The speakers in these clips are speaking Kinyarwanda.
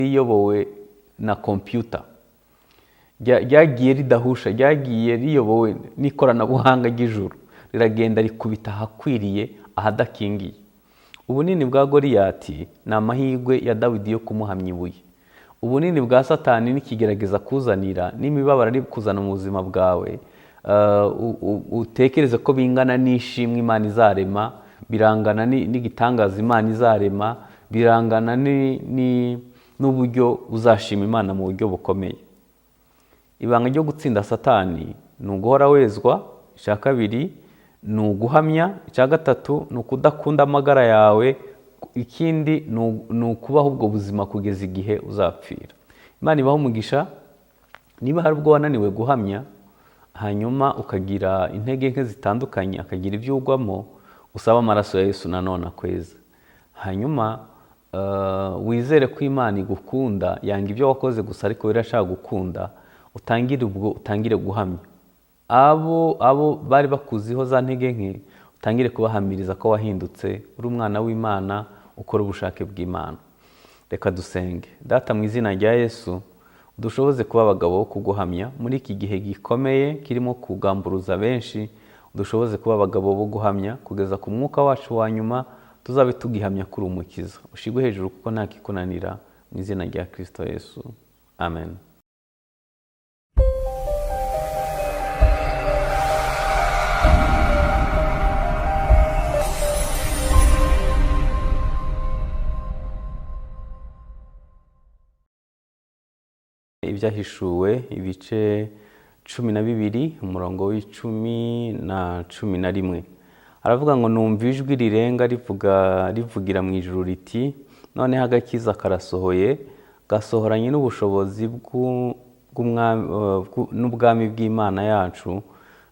Riyobowe na kompiyuta, ryagiye ridahusha, ryagiye riyobowe n'ikoranabuhanga ry'ijuru, riragenda rikubita ahakwiriye, ahadakingiye. Ubunini bwa Goliyati ni amahirwe ya Dawidi yo kumuhamya ibuye. Ubunini bwa Satani n'ikigerageza kuzanira n'imibabaro ari kuzana mu buzima bwawe, utekereze ko bingana n'ishimwe Imana izarema, birangana n'igitangaza Imana izarema, birangana n'uburyo uzashima Imana mu buryo bukomeye. Ibanga ryo gutsinda Satani ni uguhora wezwa, icya kabiri ni uguhamya, icya gatatu ni ukudakunda amagara yawe, ikindi ni ukubaho ubwo buzima kugeza igihe uzapfira. Imana ibahe umugisha. Niba hari ubwo wananiwe guhamya, hanyuma ukagira intege nke zitandukanye, akagira ibyo ugwamo, usaba amaraso ya Yesu nanone akweze. Hanyuma wizere ko Imana igukunda, yanga ibyo wakoze gusa ariko irashaka gukunda, utangire ubwo, utangire guhamya. Abo bari bakuziho za ntege nke, utangire kubahamiriza ko wahindutse, uri umwana w'Imana, ukora ubushake bw'Imana. Reka dusenge. Data, mu izina rya Yesu, dushoboze kuba abagabo bo kuguhamya muri iki gihe gikomeye kirimo kugamburuza benshi. Dushoboze kuba abagabo bo guhamya kugeza ku mwuka wacu wa nyuma, tuzabe tugihamya kuri Umukiza. Ushigwe hejuru kuko nta kikunanira, mu izina rya Kristo Yesu, amen. Ibyahishuwe ibice 12, umurongo w'icumi na 11, aravuga ngo: "Numva ijwi rirenga rivugira mu ijuru riti: 'Noneho agakiza karasohoye, gasohoranye n'ubushobozi n'ubwami bw'Imana yacu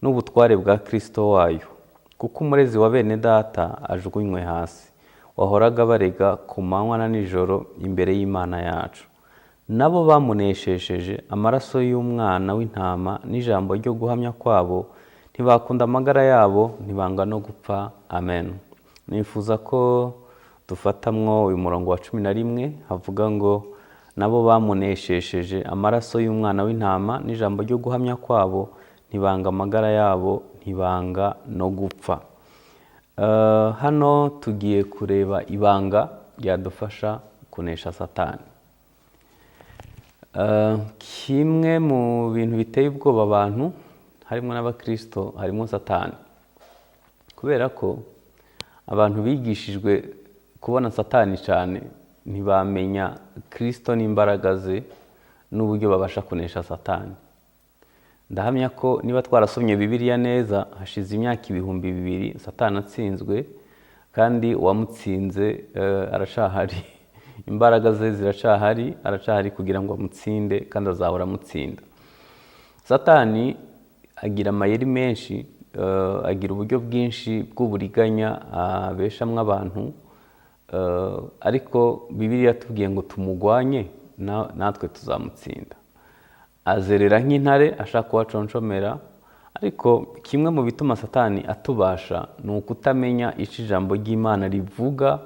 n'ubutware bwa Kristo wayo, kuko umurezi wa bene data ajugunywe hasi, wahoraga barega ku manywa na nijoro imbere y'Imana yacu. Nabo bamuneshesheje amaraso y'umwana w'intama n'ijambo ryo guhamya kwabo, ntibakunda amagara yabo, ntibanga no gupfa.'" Amen. Nifuza ko dufatamwo uyu murongo wa 11, havuga ngo: "Nabo bamuneshesheje amaraso y'umwana w'intama n'ijambo ryo guhamya kwabo, ntibanga amagara yabo, ntibanga no gupfa." Hano tugiye kureba ibanga ryadufasha kunesha Satani. Kimwe mu bintu biteye ubwoba abantu, harimo n'abakristo, harimo Satani, kubera ko abantu bigishijwe kubona Satani cyane, ntibamenya Kristo n'imbaraga ze n'uburyo babasha kunesha Satani. Ndahamya ko niba twarasomye Bibiliya neza, hashize imyaka 2000 Satani atsinzwe, kandi uwamutsinze aracahari, imbaraga ze ziracahari, aracahari kugira ngo amutsinde, kandi azahora amutsinda. Satani agira amayeri menshi, agira uburyo bwinshi bw'uburiganya abeshamwo abantu, ariko Bibiliya yatubwiye ngo tumugwanye, natwe tuzamutsinda. Azerera nk'intare ashaka kubaconshomera, ariko kimwe mu bituma Satani atubasha ni ukutamenya icyo ijambo ry'Imana rivuga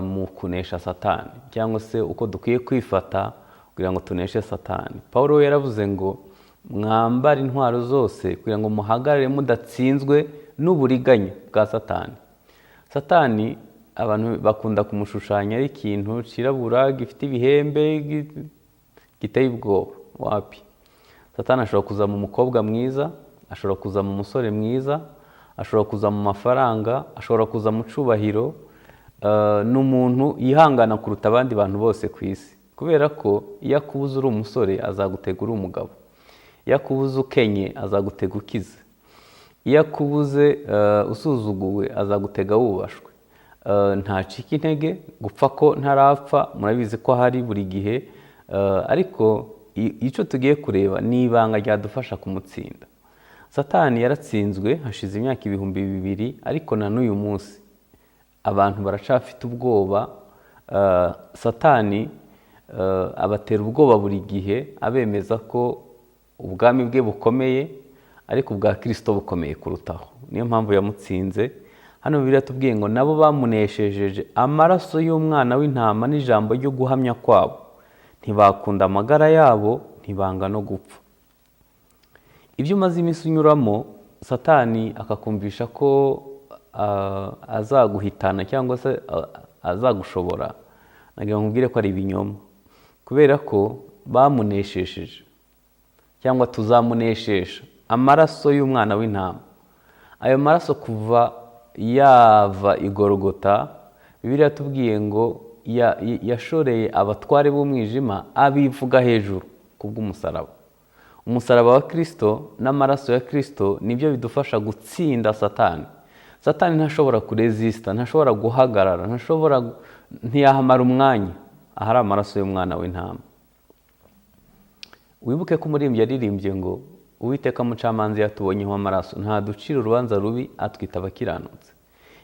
mu kunesha Satani, cyangwa se uko dukwiye kwifata kugira ngo tuneshe Satani. Paul we yaravuze ngo: "Mwambare intwaro zose kugira ngo muhagarare mudatsinzwe n'uburiganya bwa Satani." Satani abantu bakunda kumushushanya ari ikintu cirabura, gifite ibihembe, giteye ubwoba. Wapi! Satani ashobora kuza mu mukobwa mwiza, ashobora kuza mu musore mwiza, ashobora kuza mu mafaranga, ashobora kuza mu cubahiro. Ni umuntu yihangana kuruta abandi bantu bose ku isi, kubera ko iyo akubuze uri umusore, azagutega uri umugabo; iyo akubuze ukenye, azagutega ukize; iyo akubuze usuzuguwe, azagutega wubashwe. Ntacika intege, gupfa ko ntarapfa, murabizi ko ahari buri gihe. Ariko icyo tugiye kureba ni ibanga ryadufasha kumutsinda. Satani yaratsinzwe hashize imyaka 2000, ariko na n'uyu munsi abantu baracafite ubwoba. Satani abatera ubwoba buri gihe, abemeza ko ubwami bwe bukomeye, ariko ubwa Kristo bukomeye kurutaho. Niyo mpamvu yamutsinze. Hano Bibiliya tubwiye ngo: "Nabo bamuneshejeje amaraso y'umwana w'intama n'ijambo ryo guhamya kwabo." Ntibakunda amagara yabo, ntibanga no gupfa. Ibyo umaze iminsi unyuramo, Satani akakumvisha ko azaguhitana cyangwa se azagushobora, nagira ngo nkubwire ko ari ibinyoma, kubera ko bamuneshesheje cyangwa tuzamuneshesha amaraso y'umwana w'intama. Ayo maraso kuva yava i Gorogota, Bibiliya yatubwiye ngo yashoreye abatware b'umwijima abivuga hejuru kubw'umusaraba. Umusaraba wa Kristo n'amaraso ya Kristo nibyo bidufasha gutsinda Satani. Satani ntashobora kurezisita, ntashobora guhagarara, ntiyahamara umwanya ahari amaraso y'umwana w'intama. Wibuke ko umuririmbyi yaririmbye ngo Uwiteka mucamanza yatubonyeho amaraso, ntaducira urubanza rubi, atwita abakiranutsi.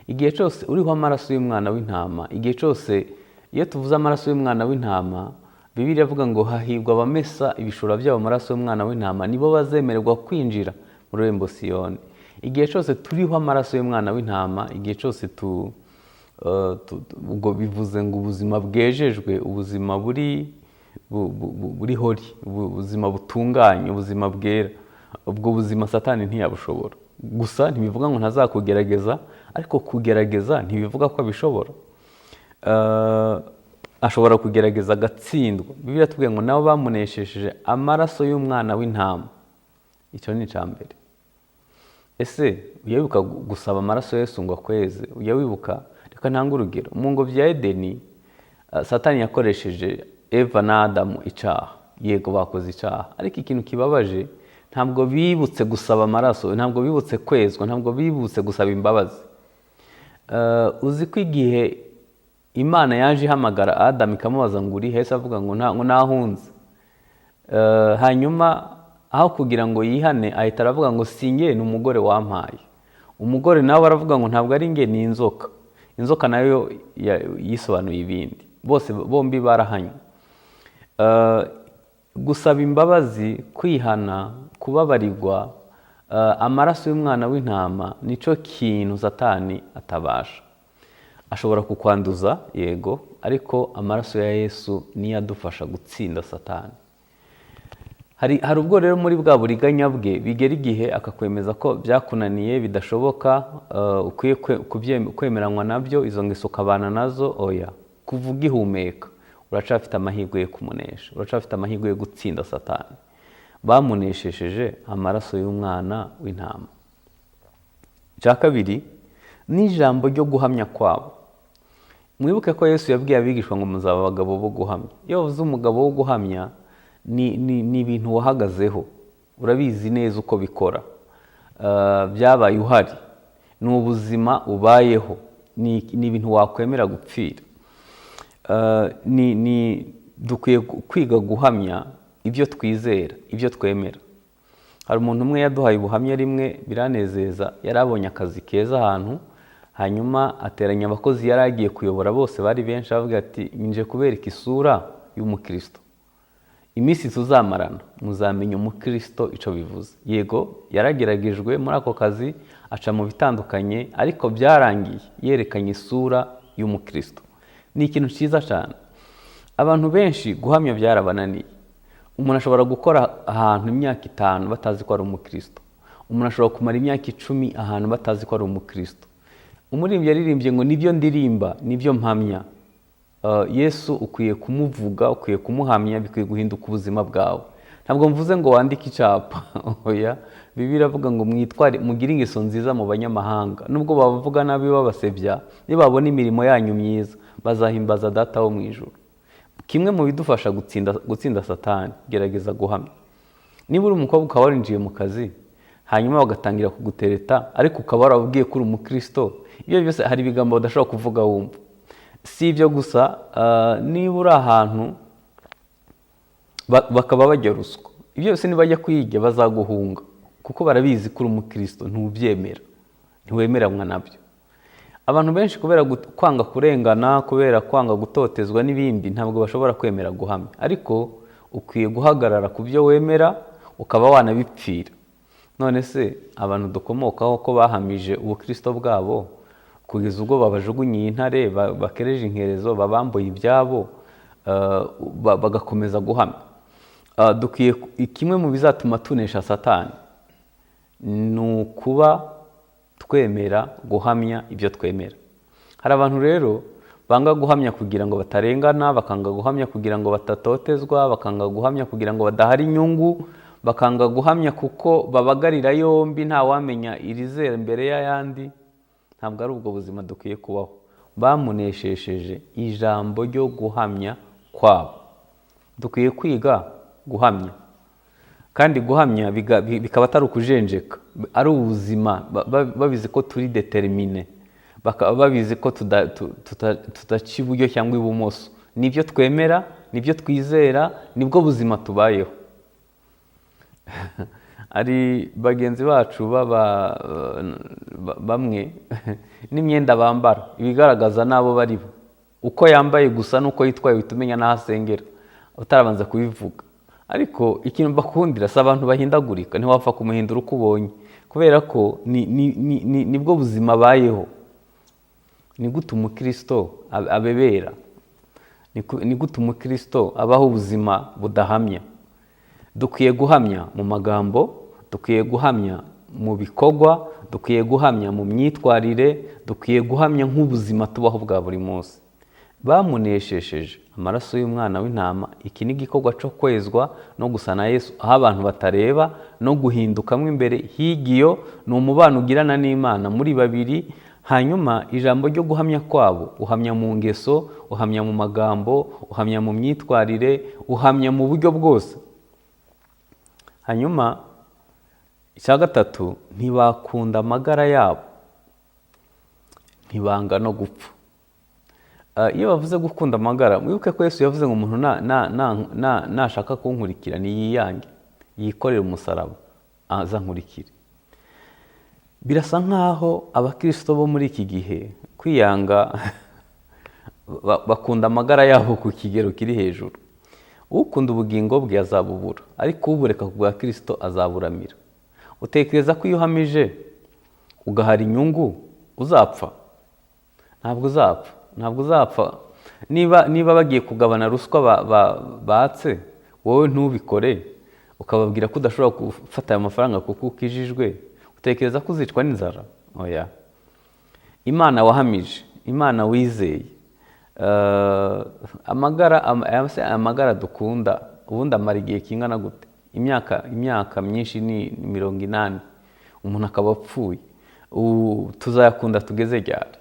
Igihe cyose uriho amaraso y'umwana w'intama, igihe cyose iyo tuvuze amaraso y'umwana w'intama, Bibiliya iravuga ngo hahirwa abamesa ibishura byabo amaraso y'umwana w'intama, nibo bazemererwa kwinjira mu rurembo Siyoni. Igihe cyose turiho amaraso y'umwana w'intama, igihe cyose ubwo bivuze ngo ubuzima bwejejwe, ubuzima buri hori, ubuzima butunganye, ubuzima bwera, ubwo buzima Satani ntiyabushobora. Gusa ntibivuga ngo ntazakugerageza, ariko kugerageza ntibivuga ko abishobora. Ashobora kugerageza agatsindwa. Bibiliya iratubwira ngo nabo bamuneshesheje amaraso y'umwana w'intama. Icyo ni icya mbere. Ese ujya wibuka gusaba amaraso ya Yesu ngo akweze? Ujya wibuka? Reka ntange urugero. Mu ngobyi ya Edeni, Satani yakoresheje Eva na Adamu icyaha. Yego bakoze icyaha, ariko ikintu kibabaje, ntabwo bibutse gusaba amaraso, ntabwo bibutse kwezwa, ntabwo bibutse gusaba imbabazi. Uzi ko igihe Imana yaje ihamagara Adamu ikamubaza ngo uri he, avuga ngo ngo nahunze. Hanyuma aho kugira ngo yihane ahita aravuga ngo si nge, ni umugore wampaye. Umugore nawe aravuga ngo ntabwo ari nge, ni inzoka. Inzoka nayo yisobanuye ibindi. Bose bombi barahanywe. Gusaba imbabazi, kwihana, kubabarirwa, amaraso y'umwana w'intama nicyo kintu Satani atabasha. Ashobora kukwanduza, yego, ariko amaraso ya Yesu niyo adufasha gutsinda Satani. Hari ubwo rero muri bwa buriganya bwe bigera igihe akakwemeza ko byakunaniye, bidashoboka, ukwiye kwemeranywa nabyo, izo ngeso ukabana nazo. Oya, kuva ugihumeka uracafite amahirwe yo kumunesha, uracafite amahirwe yo gutsinda Satani. Bamuneshesheje amaraso y'umwana w'intama. Icya kabiri ni ijambo ryo guhamya kwabo. Mwibuke ko Yesu yabwiye abigishwa ngo muzaba abagabo bo guhamya. Iyo bavuze umugabo wo guhamya, ni ibintu wahagazeho, urabizi neza uko bikora, byabaye uhari, ni ubuzima ubayeho, ni ibintu wakwemera gupfira. Dukwiye kwiga guhamya ibyo twizera, ibyo twemera. Hari umuntu umwe yaduhaye ubuhamya rimwe biranezeza, yari abonye akazi keza ahantu, hanyuma ateranya abakozi yari agiye kuyobora bose bari benshi, avuga ati nje kubereka isura y'umukristo, iminsi tuzamarana muzamenya umukristo icyo bivuze. Yego yarageragejwe muri ako kazi, aca mu bitandukanye, ariko byarangiye yerekanye isura y'umukristo. Ni ikintu cyiza cyane. Abantu benshi guhamya byarabananiye. Umuntu ashobora gukora ahantu imyaka 5 batazi ko ari umukristo. Umuntu ashobora kumara imyaka 10 ahantu batazi ko ari umukristo. Umuririmbyi yaririmbye ngo nibyo ndirimba, nibyo mpamya. Yesu ukwiye kumuvuga, ukwiye kumuhamya, bikwiye guhinduka ubuzima bwawe. Ntabwo mvuze ngo wandike icyapa, oya. Bibiliya iravuga ngo mwitware, mugire ingeso nziza mu banyamahanga. Nubwo bavuga nabi babasebya, nibabona imirimo yanyu myiza bazahimbaza Data wo mu ijuru. Kimwe mu bidufasha gutsinda Satani, gerageza guhamya. Niba uri umukobwa ukaba warinjiye mu kazi, hanyuma bagatangira kugutereta, ariko ukaba warababwiye ko uri umukristo, ibyo byose hari ibigambo badashobora kuvuga wumva. Si ibyo gusa, niba uri ahantu bakaba bajya ruswa, ibyo byose nibajya kuyirya bazaguhunga, kuko barabizi ko uri umukristo, ntubyemera, ntiwemeranywa nabyo. Abantu benshi kubera kwanga kurengana, kubera kwanga gutotezwa n'ibindi, ntabwo bashobora kwemera guhamya. Ariko ukwiye guhagarara ku byo wemera, ukaba wanabipfira. None se abantu dukomokaho ko bahamije ubukristo bwabo kugeza ubwo babajugunyiye intare, bakereje inkerezo, babambuye ibyabo, Bagakomeza guhamya. Dukwiye kimwe mu bizatuma tunesha Satani ni ukuba twemera guhamya ibyo twemera. Hari abantu rero banga guhamya kugira ngo batarengana, bakanga guhamya kugira ngo batatotezwa, bakanga guhamya kugira ngo badahara inyungu, bakanga guhamya kuko babagarira yombi, ntawamenya irizera imbere y'ayandi. Ntabwo ari ubwo buzima dukwiye kubaho. Bamuneshesheje ijambo ryo guhamya kwabo. Dukwiye kwiga guhamya, kandi guhamya bikaba atari ukujenjeka, ari ubuzima, babizi ko turi déterminés, bakaba babizi ko tudaca iburyo cyangwa ibumoso. Nibyo twemera, nibyo twizera, nibwo buzima tubayeho. Ari bagenzi bacu baba bamwe n'imyenda bambara ibigaragaza n'abo bari bo. Uko yambaye gusa n'uko yitwaye uhita umenya n'aho asengera utarabanza kubivuga. Ariko ikintu bakundira, si abantu bahindagurika, ntiwapfa kumuhindura uko ubonye, kubera ko nibwo buzima abayeho. Ni gute umukristo abebera? Ni gute umukristo abaho ubuzima budahamya? Dukwiye guhamya mu magambo, dukwiye guhamya mu bikorwa, dukwiye guhamya mu myitwarire, dukwiye guhamya nk'ubuzima tubaho bwa buri munsi. Bamuneshesheje amaraso y'umwana w'intama. Iki ni igikorwa cyo kwezwa no gusa na Yesu, aho abantu batareba, no guhindukamo imbere. Higiyo ni umubano ugirana n'Imana muri babiri. Hanyuma ijambo ryo guhamya kwabo, uhamya mu ngeso, uhamya mu magambo, uhamya mu myitwarire, uhamya mu buryo bwose. Hanyuma icya gatatu, ntibakunda amagara yabo, ntibanga no gupfa. Iyo bavuze gukunda amagara, mwibuke ko Yesu yavuze ngo umuntu nashaka kunkurikira niyiyange, yikorere umusaraba aza nkurikire. Birasa nkaho abakristo bo muri iki gihe kwiyanga bakunda amagara yabo ku kigero kiri hejuru. Ukunda ubugingo bwe azabubura, ariko ubureka ku bwa Kristo azaburamira. Utekereza ko iyo uhamije ugahara inyungu uzapfa? Ntabwo uzapfa, ntabwo uzapfa. Niba bagiye kugabana ruswa batse, wowe ntubikore, ukababwira ko udashobora gufata aya mafaranga kuko ukijijwe, utekereza ko uzicwa n'inzara? Oya. Imana wahamije, Imana wizeye, aya magara dukunda ubundi amara igihe kingana gute? Imyaka myinshi ni 80, umuntu akaba apfuye. Ubu tuzayakunda tugeze ryari?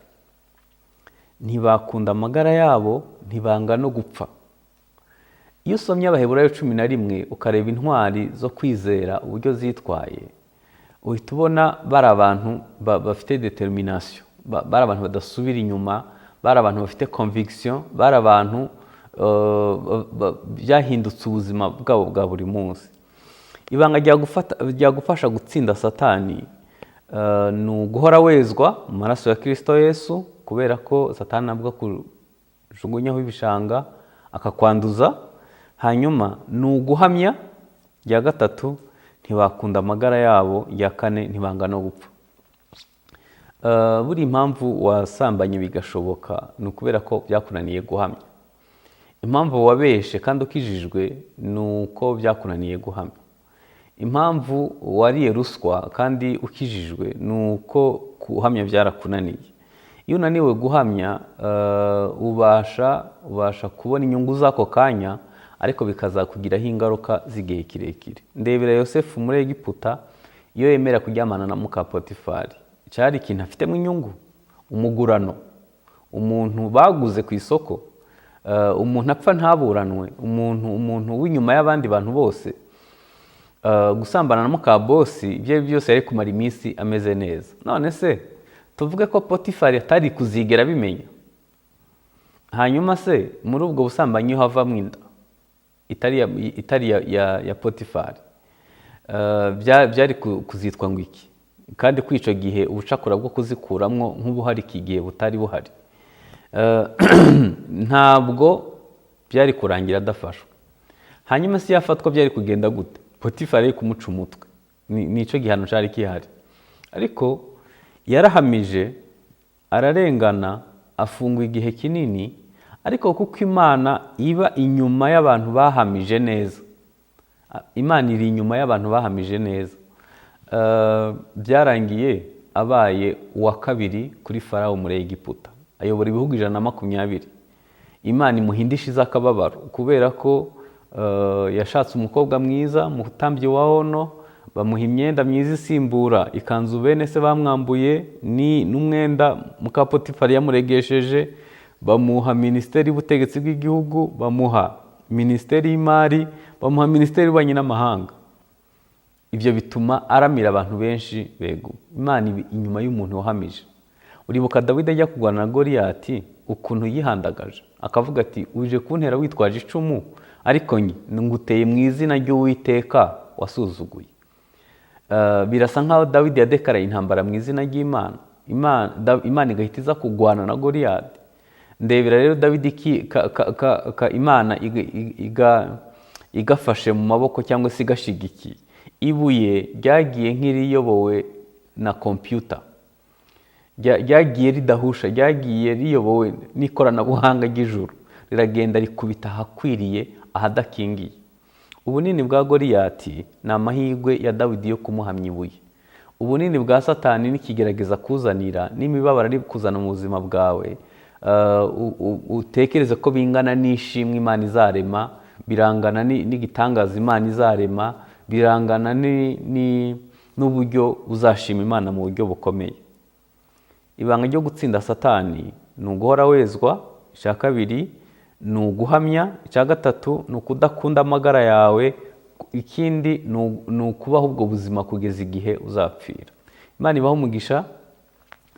Ntibakunda amagara yabo, ntibanga no gupfa. Iyo usomye Abaheburayo 11, ukareba intwari zo kwizera uburyo zitwaye, uhita ubona bari abantu bafite détermination, bari abantu badasubira inyuma, bari abantu bafite conviction, bari abantu byahindutse ubuzima bwabo bwa buri munsi. Ibanga ryagufasha gutsinda Satani ni uguhora wezwa mu maraso ya Kirisito Yesu, kubera ko Satani nabwo akujugunyaho ibishanga akakwanduza. Hanyuma ni uguhamya. Rya gatatu, ntibakunda amagara yabo. Rya kane, ntibanga no gupfa. Buri impamvu wasambanye bigashoboka ni ukubera ko byakunaniye guhamya. Impamvu wabeshe kandi ukijijwe ni uko byakunaniye guhamya. Impamvu wariye ruswa kandi ukijijwe ni uko guhamya byarakunaniye. Iyo unaniwe guhamya, ubasha kubona inyungu z'ako kanya, ariko bikazakugiraho ingaruka z'igihe kirekire. Ndebera Yosefu muri Egiputa, iyo yemera kuryamana na muka Potifari, cyari ikintu afitemo inyungu, umugurano, umuntu baguze ku isoko, umuntu apfa ntaburanwe, umuntu w'inyuma y'abandi bantu bose. Gusambana na muka bosi, ibyo ari byo byose yari kumara iminsi ameze neza. None se tuvuge ko Potifari atari kuzigera abimenya? Hanyuma se muri ubwo busambanyi iyo havamo inda itari ya Potifari, byari kuzitwa ngo iki? Kandi kuri icyo gihe ubucakura bwo kuzikuramwo nk'ubuhari iki gihe butari buhari. Ntabwo byari kurangira adafashwe. Hanyuma se yafatwa byari kugenda gute? Potifari yari kumuca umutwe. Nicyo gihano cyari gihari. Ariko yarahamije, ararengana, afungwa igihe kinini. Ariko kuko Imana iba inyuma y'abantu bahamije neza, Imana iri inyuma y'abantu bahamije neza, byarangiye abaye uwa kabiri kuri Farawo muri Egiputa, ayobora ibihugu 120. Imana imuhindisha iz'akababaro kubera ko yashatse umukobwa mwiza, umutambyi wa Ono, bamuha imyenda myiza isimbura ikanzu bene se bamwambuye n'umwenda muka Potifari yamuregesheje, bamuha minisiteri y'ubutegetsi bw'igihugu, bamuha minisiteri y'imari, bamuha minisiteri y'ububanyi n'amahanga. Ibyo bituma aramira abantu benshi bego. Imana iba inyuma y'umuntu wahamije. Uribuka Dawidi ajya kurwana na Goliyati ukuntu yihandagaje, akavuga ati uje kuntera witwaje icumu, ariko nguteye mu izina ry'Uwiteka wasuzuguye. Birasa nkaho Dawidi yadekaraye intambara mu izina ry'Imana, Imana igahita iza kurwana na Goliyati. Ndebera rero Dawidi Imana igafashe mu maboko cyangwa se igashigikiye. Ibuye ryagiye nk'iriyobowe na kompiyuta, ryagiye ridahusha, ryagiye riyobowe n'ikoranabuhanga ry'ijuru, riragenda rikubita ahakwiriye, ahadakingiye. Ubunini bwa Goliyati ni amahirwe ya Dawidi yo kumuhamya ibuye. Ubunini bwa Satani n'ikigerageza kuzanira n'imibabaro ari kuzana mu buzima bwawe, utekereze ko bingana n'ishimwe Imana izarema, birangana n'igitangaza Imana izarema, birangana n'uburyo uzashima Imana mu buryo bukomeye. Ibanga ryo gutsinda Satani ni uguhora wezwa, icya kabiri ni uguhamya, icya gatatu ni ukudakunda amagara yawe, ikindi ni ukubaho ubwo buzima kugeza igihe uzapfira. Imana ibahe umugisha.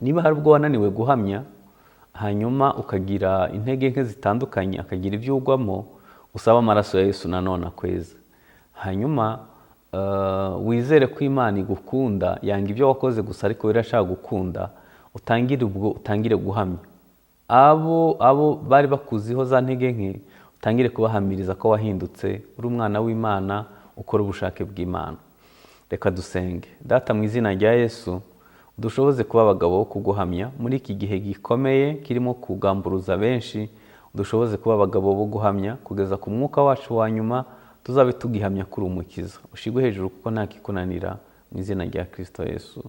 Niba hari ubwo wananiwe guhamya, hanyuma ukagira intege nke zitandukanye, akagira ibyo ugwamo, usaba amaraso ya Yesu nanone akweze. Hanyuma wizere ko Imana igukunda, yanga ibyo wakoze gusa ariko irashaka gukunda, utangire ubwo, utangire guhamya. Abo bari bakuziho za ntege nke, utangire kubahamiriza ko wahindutse, uri umwana w'Imana, ukora ubushake bw'Imana. Reka dusenge. Data, mu izina rya Yesu, dushoboze kuba abagabo bo kuguhamya muri iki gihe gikomeye kirimo kugamburuza benshi. Dushoboze kuba abagabo bo guhamya kugeza ku mwuka wacu wa nyuma, tuzabe tugihamya kuri Umukiza. Ushigwe hejuru kuko nta kikunanira, mu izina rya Kristo Yesu.